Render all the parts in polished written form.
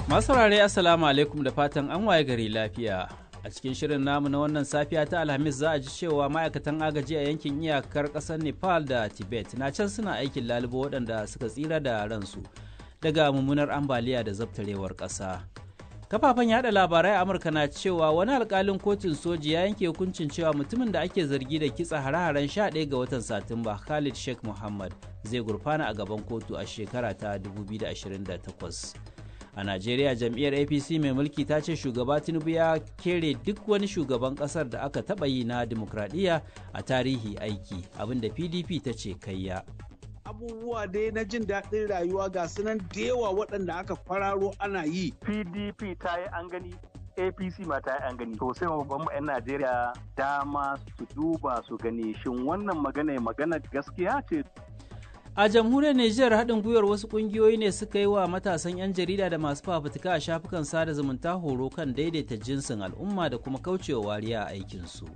Masu saurare, Assalamu alaikum, da fatan an waye gari lafiya. A cikin shirin namu na wannan safiya ta Alhamis, za a ji cewa ma'aikatan agaji a yankin iyakar ƙasar Nepal da Tibet na can suna aikin lalubo waɗanda suka tsira da ransu daga mummunar ambaliya da zabtarewar ƙasa. Kafafen yada labarai a Amurka na cewa wani alkalin kotun soji ya yanke hukuncin cewa mutumin da ake zargi da kitsa hare-haren 11 ga watan Satumba, Khalid Sheikh Muhammad, zai gurfana a gaban kotu a shekara ta 2028. A Najeriya, jam'iyyar APC mai mulki ta ce shugaba Tinubu ya kere duk wani shugaban kasar da aka taba yi na dimokuraɗiyya a tarihi aiki, abinda PDP ta ce kayya. Abubuwa dai na jin daɗin rayuwa ga sunan da yawa waɗanda aka kwararo ana yi. PDP ta yi an gani, APC ma ta yi an gani. To sai babban 'yan Najeriya dama su duba su gani, shin wannan magana magana gaskiya ce? A jamhuriyar Nijar, haɗin gwiwar wasu ƙungiyoyi ne suka yi wa matasan 'yan jarida da masu fafutuka a shafukan sada zumunta horo kan daidaita jinsin al'umma da kuma kaucewa wariya a aikinsu.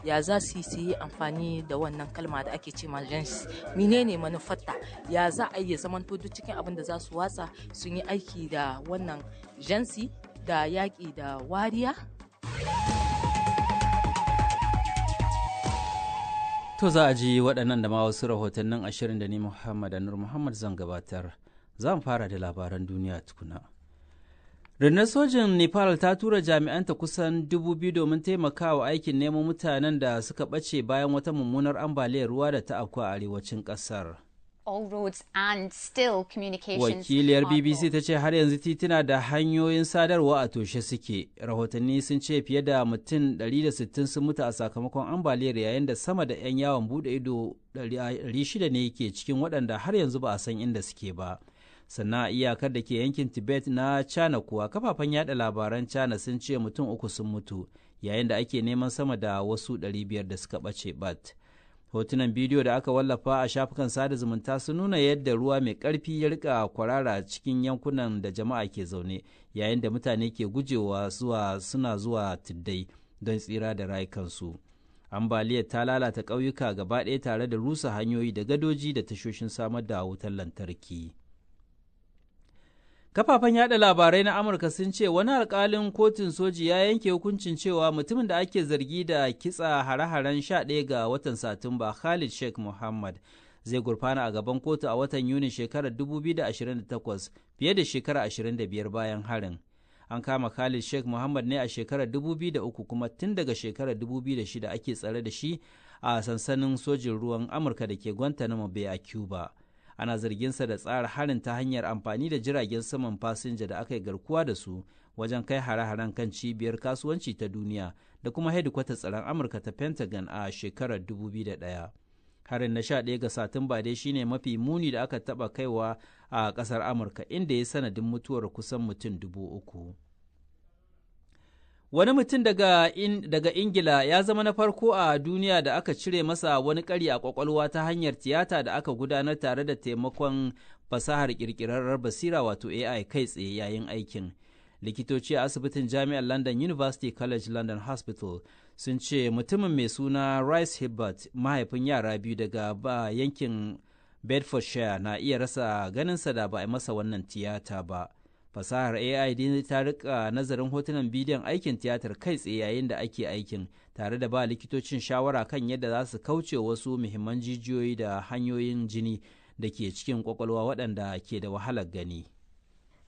Ya za su yi amfani da wannan kalma da ake ce ma gens, menene manufarta, ya za a iya zamanto duk cikin abin da za su watsa sun yi aiki da wannan jansi da yaƙi da wariya? To, za a ji waɗannan da ma wasu rahotannin 20 da ni Muhammad Anur Muhammad zan gabatar. Za mu fara da labaran duniya tukuna. Rundunar sojin Nepal ta tura jami'anta kusan 2,000 domin taimakawa aikin nemo mutanen da suka ɓace bayan wata mummunar ambaliyar ruwa da ta afku a arewacin ƙasar. All roads and still communications. Wakiliyar BBC ta ce har yanzu tituna da hanyoyin sadarwa a toshe suke. Rahotanni sun ce fiye da mutum 160 sun mutu a sakamakon ambaliyar, yayin da sama da 'yan yawon bude ido 600 ne ke cikin waɗanda har yanzu ba a san inda suke ba. Sannan a iyakar da ke yankin Tibet na China kuwa, kafafen yada labaran China sun ce mutum uku sun mutu yayin da ake neman sama da wasu 500 da suka ɓace bat. Hotunan bidiyo da aka wallafa a shafukan sada zumunta sun nuna yadda ruwa mai ƙarfi ya rika kwarara cikin yankunan da jama'a ke zaune, yayin da mutane ke gujewa zuwa suna zuwa tuddai don tsira da rayukansu. Ambaliyar ta lalata ƙauyuka gaba ɗaya tare da rusa hanyoyi da gadoji da tashoshin samar da wutar lantarki. Kafafen yada labarai na Amurka sun ce wani alkalin kotun soji ya yanke hukuncin cewa mutumin da ake zargi da kitsa hare-haren 11 ga watan Satumba, Khalid Sheikh Muhammad, zai gurfana a gaban kotu a watan Yuni shekarar 2028, fiye da shekara 25 bayan harin. An kama Khalid Sheikh Muhammad ne a shekarar 2003, kuma tun daga shekarar 2006 ake tsare da shi a sansanin sojin ruwan Amurka da ke Guantanamo Bay a Cuba. Ana zarginsa da tsara harin ta hanyar amfani da jiragen saman fasinja da aka yi garkuwa da su wajen kai hare-haren kan cibiyar kasuwanci ta duniya da kuma hedikwatar tsaron Amurka ta Pentagon a shekarar 2001. Harin na 11 ga Satumba dai shine mafi muni da aka taba kaiwa a kasar Amurka, inda ya sanadin mutuwar kusan mutum 3,000. Wani mutum daga Ingila ya zama na farko a duniya da aka cire masa wani ƙari a ƙwaƙwalwa ta hanyar tiyata da aka gudanar tare da taimakon fasahar ƙirƙirarrar basira, wato AI, kai tsaye yayin aikin. Likitoci a asibitin Jami'ar London, University College London Hospital, sun ce mutumin mai suna Rice Hibbert, mahaifin yara biyu daga ba yankin Bedfordshire, na iya rasa ganinsa da ba a masa wannan tiyata ba. Fasahar AI dai ta rika nazarin hotunan bidiyon aikin tiyatar kai tsaye yayin da ake aikin, tare da ba likitocin shawara kan yadda za su kauce wasu muhimman jijiyoyi da hanyoyin jini da ke cikin kwakwalwa waɗanda ke da wahalar gani.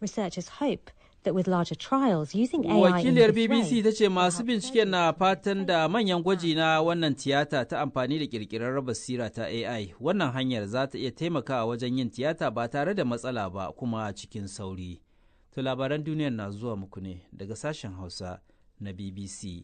Researchers hope that with larger trials using AI Wakiliyar BBC ta ce masu binciken na fatan da manyan gwaji na wannan tiyata ta amfani da kirkirar basira ta AI, wannan hanyar za ta iya taimakawa wajen yin tiyata ba tare da matsala ba kuma cikin sauri. To, labaran duniyar na zuwa muku ne daga sashen Hausa na BBC.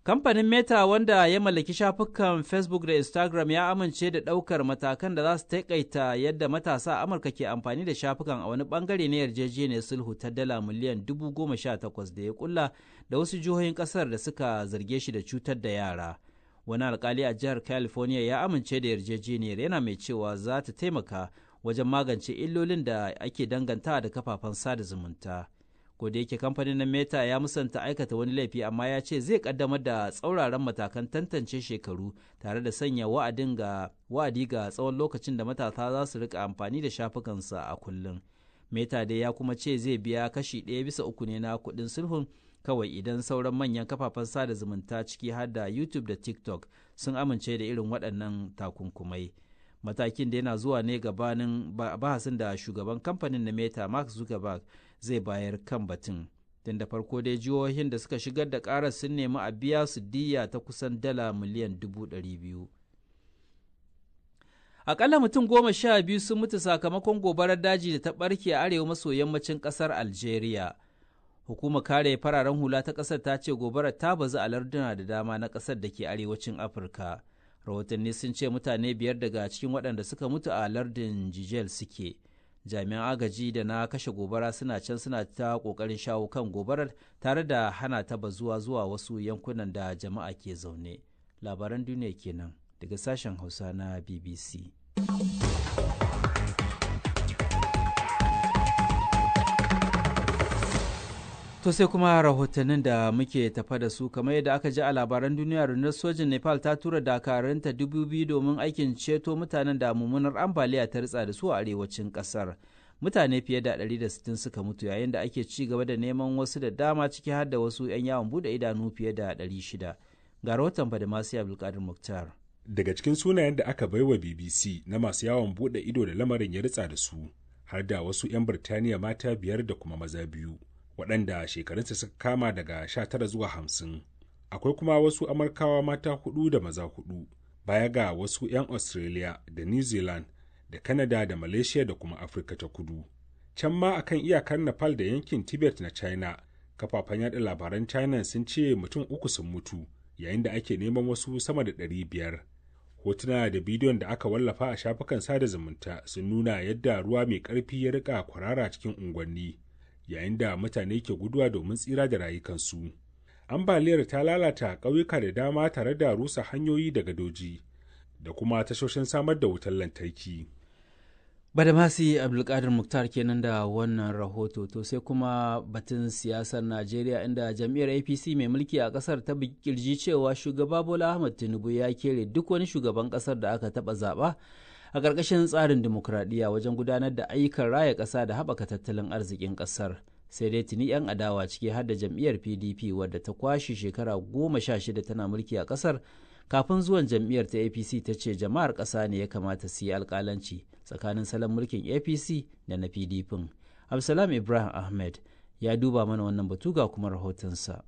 Kamfanin Meta, wanda ya mallaki shafukan Facebook da Instagram, ya amince da ɗaukar matakan da za su taƙaita yadda matasa a Amurka ke amfani da shafukan a wani ɓangare na yarjejeniyar sulhu ta dala miliyan 18,000 da ya kulla da wasu jihohin ƙasar da suka zarge shi da cutar da yara. Wani alkali a jihar California ya amince da yarjejeniyar, yana mai cewa za ta taimaka wajen magance illolin da ake danganta da kafafen sada zumunta. Ko da yake kamfanin na Meta ya musanta aikata wani laifi, amma ya ce zai kaddamar da tsauraran matakan tantance shekaru tare da sanya wa'adin ga wa'adi ga tsawon lokacin da matasa za su rika amfani da shafukansa a kullum. Meta dai ya kuma ce zai biya kashi 1/3 ne na kuɗin sulhun kawai idan sauran manyan kafafen sada zumunta, ciki har da YouTube da TikTok, sun amince da irin waɗannan takunkumai. Matakin da yana zuwa ne gabanin bahasin da shugaban kamfanin na Meta, Mark Zuckerberg, zai bayar kan batun. Tun da farko dai jihohin da suka shigar da karar sun nemi a biya su diyya ta kusan dala miliyan 200,000. Akalla mutum 12 sun mutu sakamakon gobarar daji da ta barke a arewa maso yammacin kasar Algeria. Hukumar kare fararen hula ta kasar ta ce gobarar ta bazu a larduna da dama na kasar da ke arewacin Afirka. Rahotanni sun ce mutane 5 daga cikin waɗanda suka mutu a lardin Jijel suke. Jami'an agaji da na kashe gobara suna can suna ta ƙoƙarin shawo kan gobarar tare da hana ta bazuwa zuwa wasu yankunan da jama'a ke zaune. Labaran duniya kenan daga sashen Hausa na BBC. To sai kuma rahotannin da muke tafa da su. Kamar yadda aka ji a labaran duniya, rundunar sojin Nepal ta tura dakarunta 2,000 domin aikin ceto mutanen da mummunar ambaliya ta ritsa da su a arewacin kasar. Mutane fiye da 160 suka mutu yayin da ake ci gaba da neman wasu da dama, ciki har da wasu 'yan yawon bude idanu fiye da 600. Ga rahoton Badamasi Abdulkadir Muktar. Daga cikin sunayen da aka baiwa BBC na masu yawon bude ido da lamarin ya ritsa da su, har da wasu 'yan Birtaniya mata 5 da kuma maza 2, waɗanda shekarunsa suka kama daga 19 zuwa 50. Akwai kuma wasu Amurkawa mata 4 da maza 4, baya ga wasu 'yan Australia da New Zealand da Canada da Malaysia da kuma Afirka ta Kudu. Can ma akan iyakar Nepal da yankin Tibet na China, kafafen yada labaran China sun ce mutum 3 sun mutu yayin da ake neman wasu sama da 500. Hotuna da bidiyon da aka wallafa a shafukan sada zumunta sun nuna yadda ruwa mai ƙarfi ya rika kwarara cikin unguwanni, yayin da mutane ke guduwa domin tsira da rayukansu. Ambaliyar ta lalata ƙauyuka da dama tare da rusa hanyoyi da gadoji da kuma tashoshin samar da wutar lantarki. Badamasi Abdulkadir Muktar kenan da wannan rahoto. To sai kuma batun siyasar Najeriya, inda jam'iyyar APC mai mulki a kasar ta kirji cewa shugaba Bola Ahmed Tinubu ya kere duk wani shugaban kasar da aka taba zaba a ƙarƙashin tsarin dimokuraɗiyya wajen gudanar da ayyukan raya ƙasa da haɓaka tattalin arzikin ƙasar. Sai dai tuni 'yan adawa, ciki har da jam'iyyar PDP wadda ta kwashe shekara 16 tana mulki a ƙasar kafin zuwan jam'iyyar ta APC, ta ce jama'ar ƙasa ne ya kamata su yi alƙalanci tsakanin salon mulkin APC da na PDP. Absalam Ibrahim Ahmed ya duba mana wannan batu, ga kuma rahotonsa.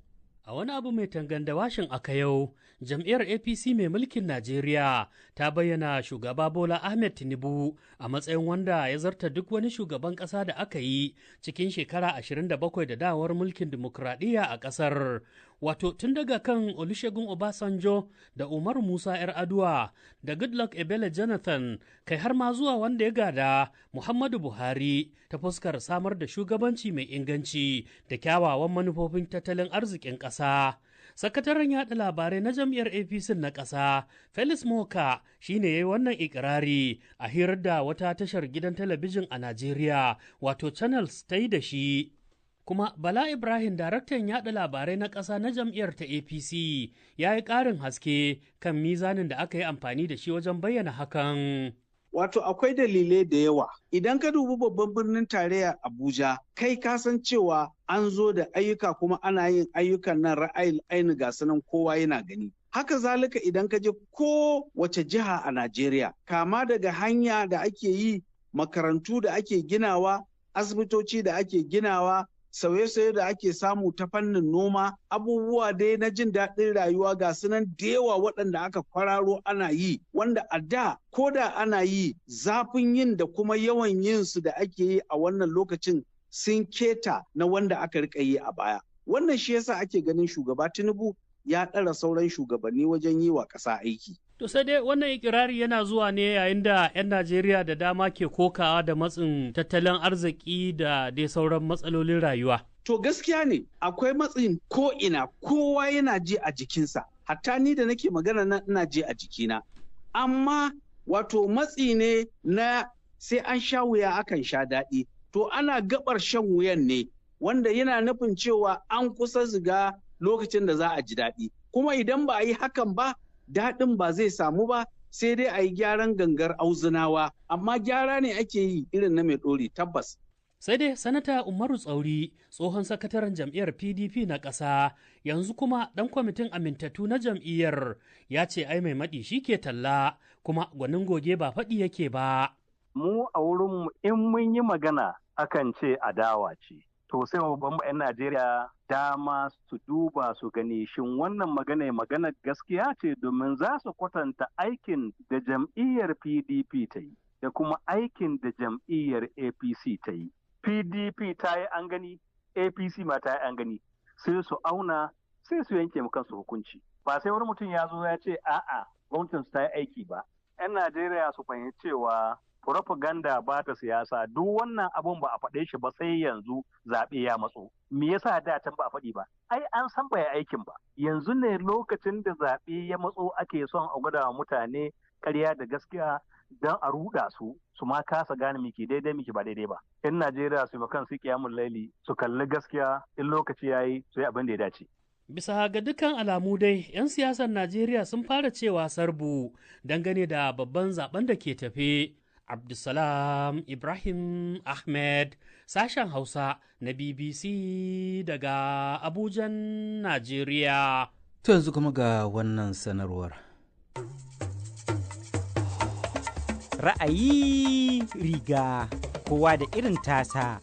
A wani abu mai tanganda washin aka yau, jam'iyyar APC mai mulkin Najeriya ta bayyana shugaba Bola Ahmed Tinubu a matsayin wanda ya zarta duk wani shugaban ƙasa da aka yi cikin shekara 27 da dawar mulkin dimokuraɗiyya a ƙasar. Wato tun daga kan Olusegun Obasanjo da Umar Musa 'Yar Aduwa da Goodluck Ebele Jonathan, kai har ma zuwa wanda ya gada, Muhammadu Buhari, ta fuskar samar da shugabanci mai inganci da kyawawan manufofin tattalin arzikin ƙasa. Sakataren yaɗa labarai na jam'iyyar APC na ƙasa, Felix Moka, shine ya yi wannan ikirari a hirar da wata tashar gidan talabijin a Najeriya, wato Channels, ta yi da shi. Kuma Bala Ibrahim, daraktan yaɗa labarai na ƙasa na jam'iyyar ta APC, ya yi ƙarin haske kan mizanin da aka yi amfani da shi wajen bayyana hakan. Wato akwai dalilai da yawa. Idan ka dubi babban birnin tarayya Abuja, kai ka san cewa an zo da ayyuka kuma ana yin ayyukan nan ra'ayin aini, ga sanan kowa yana gani. Haka zalika idan ka je ko wace jiha a Najeriya, kama daga hanya da ake yi, makarantu da ake ginawa, asibitoci da ake ginawa, sauye-sauye da ake samu ta fannin noma, abubuwa dai na jin daɗin rayuwa ga sunan da yawa waɗanda aka kwararo ana yi, wanda a da ko da ana yi, zafin yin da kuma yawan yin su da ake yi a wannan lokacin sun keta na wanda aka rika yi a baya. Wannan shi yasa ake ganin shugaba Tinubu ya ɗara sauran shugabanni wajen yi wa ƙasa aiki. To sai dai wannan ikirari yana zuwa ne yayin da 'yan Najeriya da dama ke kokawa da matsin tattalin arziki da dai sauran matsalolin rayuwa. To gaskiya ne akwai matsin ko'ina, kowa yana ji a jikinsa, hatta ni da nake magana nan ina ji a jikina. Amma wato matsi ne na sai an sha wuya akan sha daɗi. To ana gabar shan wuyan ne, wanda yana nufin cewa an kusa ziga lokacin da za a ji daɗi. Kuma idan ba a yi hakan ba, daɗin ba zai samu ba, sai dai a yi gyaran gangar auzunawa, amma gyara ne ake yi irin na mai ɗori tabbas. Sai dai Sanata Umaru Tsauri, tsohon sakataren jam'iyyar PDP na ƙasa, yanzu kuma ɗan kwamitin amintattu na jam'iyyar, ya ce ai mai maɗi shi ke talla, kuma gwanin goge ba faɗi yake ba. Mu a wurinmu in mun yi magana akan ce adawa ce. To sai babban 'yan Najeriya dama su duba su gani shin wannan magana magana gaskiya ce, domin za su kwatanta aikin da jam'iyyar PDP ta yi da kuma aikin da jam'iyyar APC ta yi. PDP ta yi an gani, APC ma ta yi an gani, sai su auna, sai su yanke mu kansu hukunci. Ba sai wani mutum ya zo ya ce a'a, gwamnatin su ta yi aiki ba. 'Yan Najeriya su fahimci cewa propaganda ba ta siyasa. Duk wannan abun ba a faɗe shi ba sai yanzu zaɓe ya matso. Me yasa da can ba a faɗi ba? Ai an san ba ya aikin ba. Yanzu ne lokacin da zaɓe ya matso ake son a gwada wa mutane ƙarya da gaskiya don a ruɗa su, su ma kasa gane miki daidai miki ba daidai ba. 'Yan Najeriya su kan su kiyamun laili, su kalli gaskiya, in lokaci yayi su yi abin da ya dace. Bisa ga dukkan alamu dai, 'yan siyasar Najeriya sun fara cewa sarbu dangane da babban zaben da ke tafe. Abdulsalam Ibrahim Ahmed, sashen Hausa na BBC daga Abujan, Najeriya. To yanzu kuma ga wannan sanarwar. Ra'ayi riga kowa da irin tasa.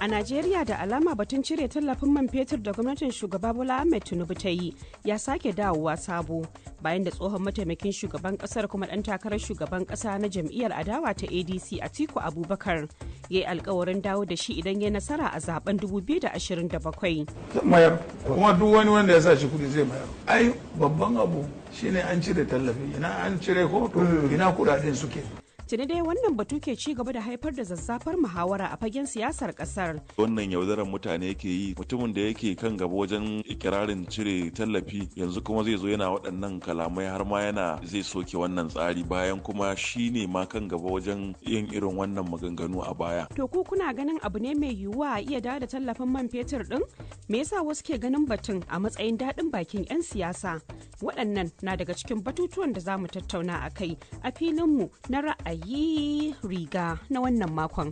A Najeriya, da alama batun cire tallafin man fetur da gwamnatin shugaba Bola Ahmed Tinubu ta yi ya sake dawowa sabo bayan da tsohon mataimakin shugaban kasar kuma dan takarar shugaban kasa na jam'iyyar adawa ta ADC, Atiku Abubakar, ya yi alkawarin dawo da shi idan ya nasara a zaben 2027. Zan mayar, kuma duk wani wanda ya sa shi kudi zai mayar. Ai babban abu shine an cire tallafi, ina an cire ko to ina kudaden suke? Tuni dai wannan batu ke ci gaba da haifar da zazzafar muhawara a fagen siyasar kasar. Wannan yaudarar mutane yake yi. Mutumin da yake kan gaba wajen ikirarin cire tallafi, yanzu kuma zai zo yana waɗannan kalamai, har ma yana zai soke wannan tsari, bayan kuma shi ne ma kan gaba wajen yin irin wannan maganganu a baya. To ku kuna ganin abu ne mai yiwuwa a iya dawo da tallafin man fetur din? Me yasa wasu ke ganin batun a matsayin daɗin bakin 'yan siyasa? Waɗannan na daga cikin batutuwan da za mu tattauna a kai a filinmu na ra'ayi riga na wannan makon.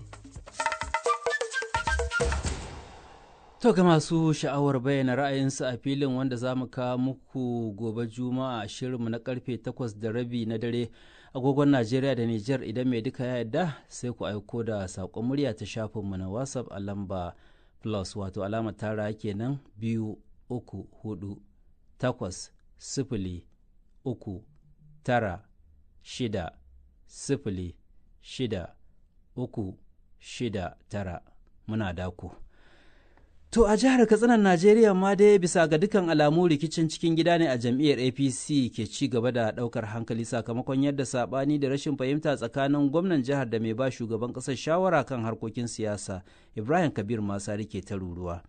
To ga masu sha'awar bayyana ra'ayinsu a filin wanda za mu kawo muku gobe Juma'a, shirinmu na karfe 8:30 na dare agogon Najeriya da Nijar, idan mai duka ya yarda, sai ku aiko da saƙon murya ta shafinmu na WhatsApp a lamba plus, wato alamar tara kenan, 234 803 960 639. Muna dako. To a jihar Katsinan Najeriya ma dai, bisa ga dukkan alamu rikicin cikin gida ne a jam'iyyar APC ke ci gaba da daukar hankali, sakamakon yadda sabani da rashin fahimta tsakanin gwamnan jihar da mai ba shugaban kasar shawara kan harkokin siyasa, Ibrahim Kabir Masari, ke ta ruruwa.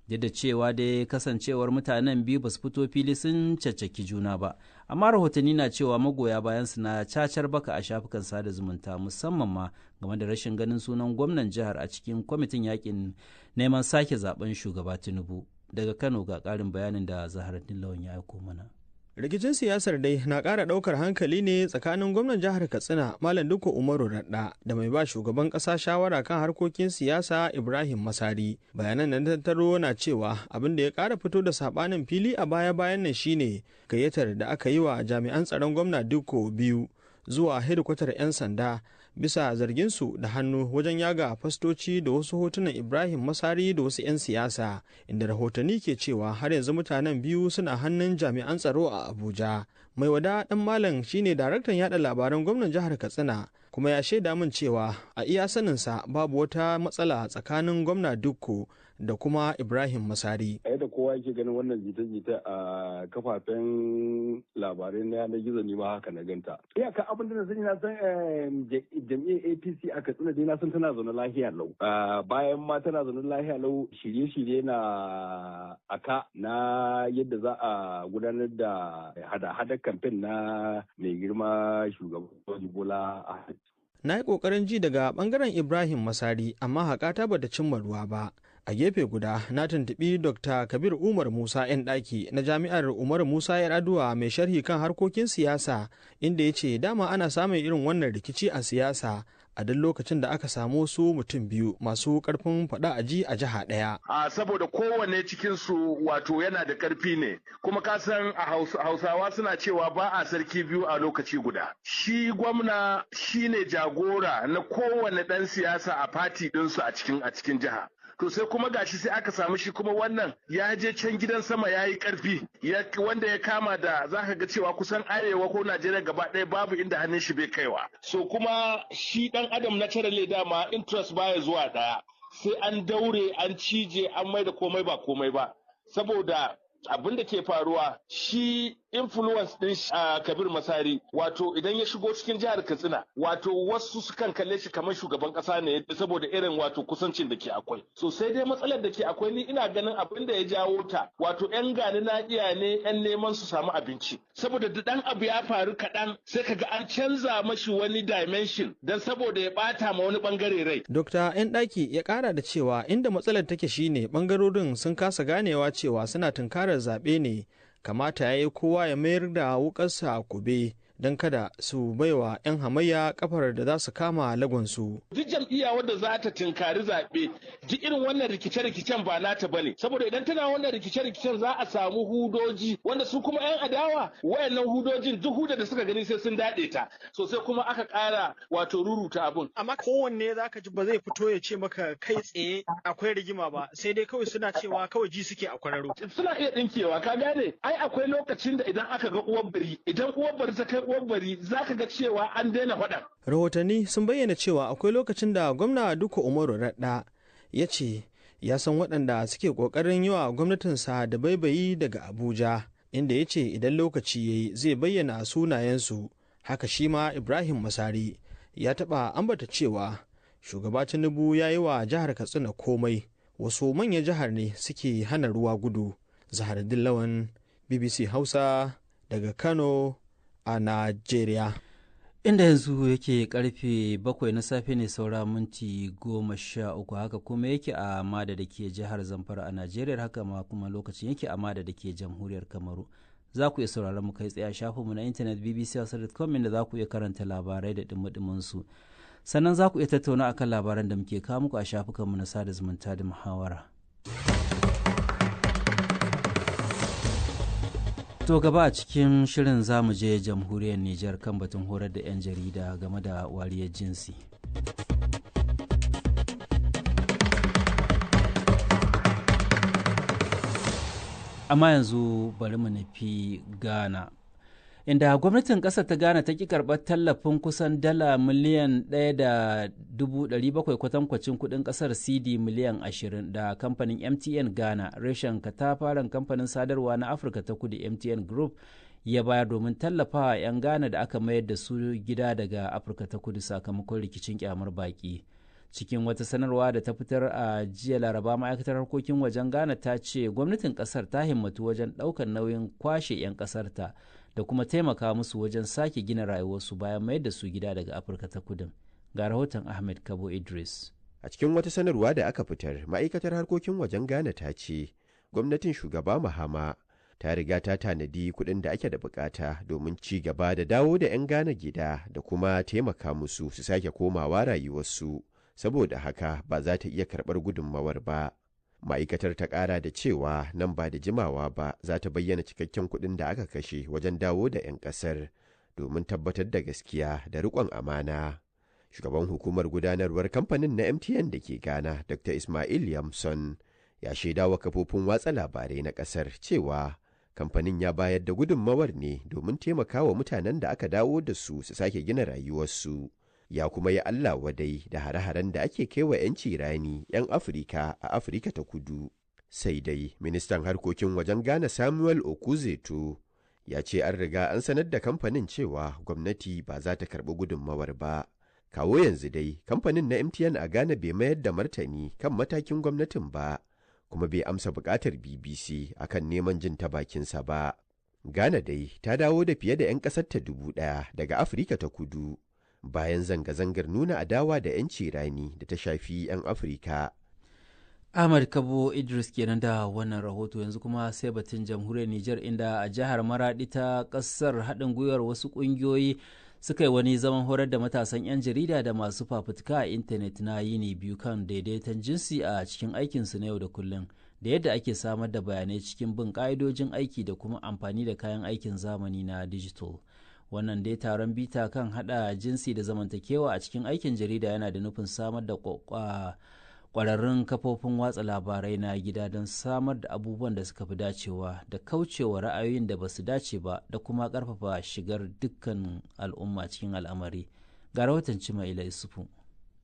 Duk da cewa dai kasancewar mutanen biyu ba su fito fili sun caccaki juna ba, amma rahotanni na cewa magoya bayan su na cacar baka a shafukan sada zumunta, musamman ma game da rashin ganin sunan gwamnan jihar a cikin kwamitin yakin neman sake zaben shugaba Tinubu. Daga Kano ga karin bayanin da Zaharaddin Lawan ya aiko mana. Rikicin siyasar dai na ƙara ɗaukar hankali ne tsakanin gwamnan jihar Katsina, Malam Dikko Umaru Radda, da mai ba shugaban ƙasa shawara kan harkokin siyasa, Ibrahim Masari. Bayanan da tattaro na cewa abin da ya ƙara fito da saɓanin fili a baya-bayan nan shine gayyatar da aka yi wa jami'an tsaron gwamna Dikko biyu zuwa hedikwatar 'yan sanda bisa zarginsu da hannu wajen yaga fastoci da wasu hotunan Ibrahim Masari da wasu 'yan siyasa, inda rahotanni ke cewa har yanzu mutanen biyu suna hannun jami'an tsaro a Abuja. Mai Wada Dan Malam shine daraktan yada labaran gwamnan jihar Katsina, kuma ya shaida min cewa a iya saninsa babu wata matsala tsakanin gwamna Dukko da kuma Ibrahim Masari. A yadda kowa yake ganin wannan jita-jita a kafafen labarai na yanar gizo, ni ma haka na ganta. Iyaka abin da na sani, na san jam'iyyar APC a Katsina dai na san tana zaune lahiya lau. Bayan ma tana zaune lahiya lau, shirye-shirye na aka na yadda za a gudanar da hada-hadar kamfen na mai girma shugaban Bola Ahmed. Na yi ƙoƙarin ji daga ɓangaren Ibrahim Masari, amma haƙata bata cimma ruwa ba. A gefe guda na tuntuɓi Dr. Kabir Umar Musa 'yan ɗaki na Jami'ar Umar Musa 'Yar'aduwa mai sharhi kan harkokin siyasa, inda ya ce dama ana samun irin wannan rikici a siyasa a duk lokacin da aka samu su mutum biyu masu karfin faɗa a ji a jiha ɗaya. A saboda kowanne cikin su wato yana da karfi ne, kuma ka san a Hausawa suna cewa ba a sarki biyu a lokaci guda. Shi gwamna shine jagora na kowanne ɗan siyasa a fati ɗinsu a cikin jiha. To, sai kuma gashi sai aka samu shi kuma wannan ya je can gidan sama ya yi karfi, wanda ya kama da za ka ga cewa kusan Arewa ko Najeriya gaba ɗaya babu inda hannun shi bai kaiwa. So kuma shi ɗan adam naturally dama interest baya zuwa ɗaya, sai an daure, an cije, an mai da komai ba komai ba. Saboda abin da ke faruwa, shi influence din Kabir Masari, wato idan ya shigo cikin jihar Katsina, wato wasu sukan kalle shi kamar shugaban kasa ne, saboda irin wato kusancin da ke akwai. So sai dai matsalar da ke akwai, ni ina ganin abin da ya jawo ta, wato yan gani na iya ne, yan neman su samu abinci, saboda da dan abu ya faru kaɗan sai kaga an canza mashi wani dimension dan saboda ya bata ma wani bangare rai. Dokta 'yan ɗaki ya ƙara da cewa inda matsalar take shine bangarorin sun kasa ganewa cewa suna tunkarar zaɓe ne, kamata ya yi kowa ya mayar da wukarsa a kube don kada su baiwa 'yan hamayya kafar da za su kama lagonsu. Duk jam'iyya wadda za ta tinkari zaɓe, duk irin wannan rikice-rikicen ba nata bane. Saboda idan tana wannan rikice-rikicen, za a samu hudoji wanda su kuma 'yan adawa, wayannan hudojin, duk hudar da suka gani sai sun daɗe ta. So sai kuma aka ƙara wato ruruta abun. Amma kowanne za ka ji ba zai fito ya ce maka kai tsaye akwai rigima ba, sai dai kawai suna cewa kawai ji suke a kwararo. Suna iya ɗinkewa, ka gane? Ai akwai lokacin da idan aka ga uwar bari, idan uwar bari ta kai uwar bari, za ka ga cewa an daina faɗan. Rahotanni sun bayyana cewa akwai lokacin da gwamna Dikko Umaru Radda ya ce ya san waɗanda suke ƙoƙarin yi wa gwamnatinsa da baibayi daga Abuja, inda ya ce idan lokaci ya yi zai bayyana sunayensu. Haka shi ma Ibrahim Masari ya taɓa ambata cewa shugaba Tinubu ya yi wa jihar Katsina komai, wasu manyan jihar ne suke hana ruwa gudu. Zaharaddin Lawan, BBC Hausa, daga Kano a Najeriya. Inda yanzu yake karfe 7 na safe ne saura minti 13, haka kuma yake a Mada da ke jihar Zamfara a Najeriya, haka ma kuma lokacin yake a Mada da ke Jamhuriyar Kamaru. Za ku iya sauraron mu kai tsaye a shafinmu na intanet bbc.com, inda za ku iya karanta labarai da dumi su. Sannan za ku iya tattauna akan labaran da muke kawo muku a shafukanmu na sada zumunta da muhawara. To, gaba a cikin shirin zamu je Jamhuriyar Nijar kan batun horar da 'yan jarida game da wariyar jinsi. Amma yanzu bari mu nufi Ghana. Inda gwamnatin ƙasar ta Ghana ta ƙi karɓar tallafin kusan dala miliyan 1.700, kwatankwacin kuɗin ƙasar CD miliyan 20, da kamfanin MTN Ghana, reshen katafaren kamfanin sadarwa na Afirka ta Kudu MTN Group, ya bayar domin tallafawa 'yan Ghana da aka mayar da su gida daga Afirka ta Kudu sakamakon rikicin kyamar baki. Cikin wata sanarwa da ta fitar a jiya Laraba, ma'aikatar harkokin wajen Ghana ta ce gwamnatin kasar ta himmatu wajen ɗaukar nauyin kwashe 'yan kasarta da kuma taimaka musu wajen sake gina rayuwarsu bayan mayar da su gida daga Afirka ta Kudin. Ga rahoton Ahmed Kabo Idris. A cikin wata sanarwa da aka fitar, ma'aikatar harkokin wajen Ghana ta ce gwamnatin shugaba Mahama ta riga ta tanadi kuɗin da ake da bukata domin ci gaba da dawo da 'yan Ghana gida da kuma taimaka musu su sake komawa rayuwarsu. Saboda haka ba za ta iya karɓar gudunmawar ba. Ma'aikatar ta ƙara da cewa nan ba da jimawa ba za ta bayyana cikakken kuɗin da aka kashe wajen dawo da 'yan ƙasar domin tabbatar da gaskiya da riƙon amana. Shugaban hukumar gudanarwar kamfanin na MTN da ke Ghana, Dr. Ismail Yamson, ya shaidawa kafofin watsa labarai na ƙasar cewa kamfanin ya bayar da gudunmawar ne domin taimakawa mutanen da aka dawo da su su sake gina rayuwarsu. Ya kuma yi Allah wadai da hare-haren da ake kai wa 'yanci rani 'yan Afirka a Afirka ta Kudu. Sai dai ministan harkokin wajen Ghana, Samuel Okuzeto, ya ce an riga an sanar da kamfanin cewa gwamnati ba za ta karɓi gudunmawar ba. Kawo yanzu dai kamfanin na MTN a Ghana bai mayar da martani kan matakin gwamnatin ba, kuma bai amsa buƙatar BBC akan neman jin ta bakinsa ba. Ghana dai ta dawo da fiye da 'yan ƙasarta 1,000 daga Afirka ta Kudu bayan zanga-zangar nuna adawa da 'yanci rani da ta shafi 'yan Afirka. Ahmad Kabo Idris kenan da wannan rahoto. Yanzu kuma sai batun jamhuriyar Nijar, inda a jihar Maradi ta kasar haɗin gwiwar wasu ƙungiyoyi suka yi wani zaman horar da matasan 'yan jarida da masu fafutuka a intanet na yini biyu kan daidaiton jinsi a cikin aikinsu na yau da kullum, da yadda ake samar da bayanai cikin bin ƙa'idojin aiki da kuma amfani da kayan aikin zamani na digital. Wannan dai taron bita kan haɗa jinsi da zamantakewa a cikin aikin jarida yana da nufin samar da kwararrun kafofin watsa labarai na gida don samar da abubuwan da suka fi dacewa da kaucewa ra'ayoyin da ba su dace ba, da kuma karfafa shigar dukkan al'umma cikin al'amari. Ga rahoton Cimaila Isufu.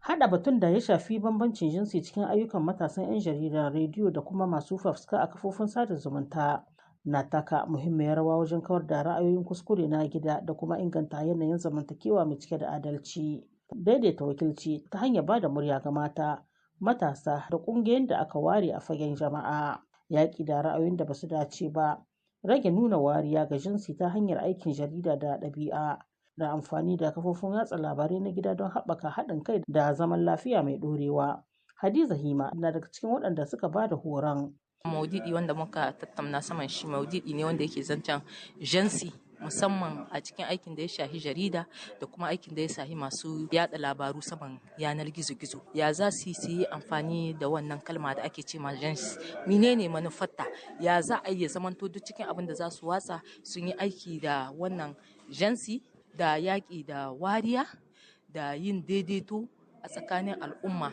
Haɗa batun da ya shafi bambancin jinsi cikin ayyukan matasan 'yan jarida, rediyo da kuma masu fafutuka a kafofin sada zumunta na taka muhimmiyar rawa wajen kawar da ra'ayoyin kuskure na gida da kuma inganta yanayin zamantakewa mai cike da adalci. Daidaita wakilci ta hanyar ba da murya ga mata, matasa da ƙungiyoyin da aka ware a fagen jama'a, yaƙi da ra'ayoyin da basu dace ba, rage nuna wariya ga jinsi ta hanyar aikin jarida da ɗabi'a, da amfani da kafofin watsa labarai na gida don haɓaka haɗin kai da zaman lafiya mai ɗorewa. Hadiza Hima na daga cikin waɗanda suka ba da horon. Maudidi wanda muka tattauna saman shi, maudidi ne wanda yake zancen jinsi, musamman a cikin aikin da ya shahi jarida da kuma aikin da ya shahi masu yada labaru saman yanar gizo-gizo. Ya za su yi amfani da wannan kalma da ake ce ma jinsi, menene manufarta, ya za a iya zamanto duk cikin abin da za su watsa sun yi aiki da wannan jinsi, da yaƙi da wariya, da yin daidaito a tsakanin al'umma.